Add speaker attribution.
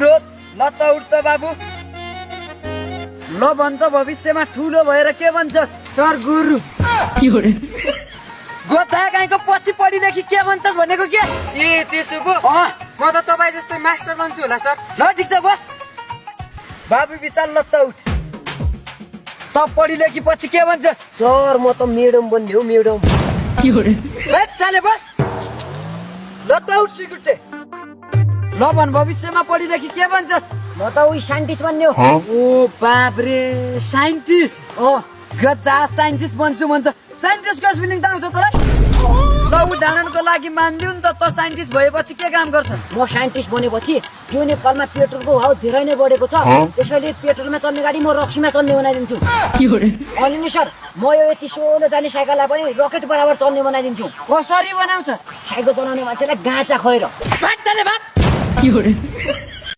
Speaker 1: अनुरोध ल त उठ त बाबु ल भन्छ भविष्यमा ठुलो भएर के भन्छस्
Speaker 2: सर गुरु
Speaker 1: गोथा गाईको पछि पढिदेखि के भन्छस् भनेको के
Speaker 2: ए त्यसो पो म त तपाईँ जस्तै मास्टर बन्छु होला सर
Speaker 1: ल ठिक छ बस बाबु विशाल ल त उठ त पढिदेखि पछि के भन्छस्
Speaker 3: सर म त मेडम बन्ने हो मेडम
Speaker 1: बैठ साले बस ल त उठ सिकुटे ल भन भविष्यमा पढिदेखि के भन्छस्
Speaker 3: म त उही साइन्टिस्ट बन्ने हो
Speaker 1: ओ बाप रे साइन्टिस्ट गद्दा साइन्टिस्ट बन्छु भन्छ साइन्टिस्टको स्पेलिङ त आउँछ तँलाई ल उदाहरणको लागि मानिदिउ नि त साइन्टिस्ट भएपछि के काम गर्छ
Speaker 3: म साइन्टिस्ट बनेपछि यो नेपालमा पेट्रोलको भाउ धेरै नै बढेको छ त्यसैले पेट्रोलमा चल्ने गाडी म रक्सीमा चल्ने बनाइदिन्छु अनि नि सर म यो यति सोलो जाने साइकललाई पनि रकेट बराबर चल्ने बनाइदिन्छु
Speaker 1: कसरी बनाउँछ
Speaker 3: साइकल चलाउने मान्छेलाई गाँचा खुवाएर
Speaker 1: भाग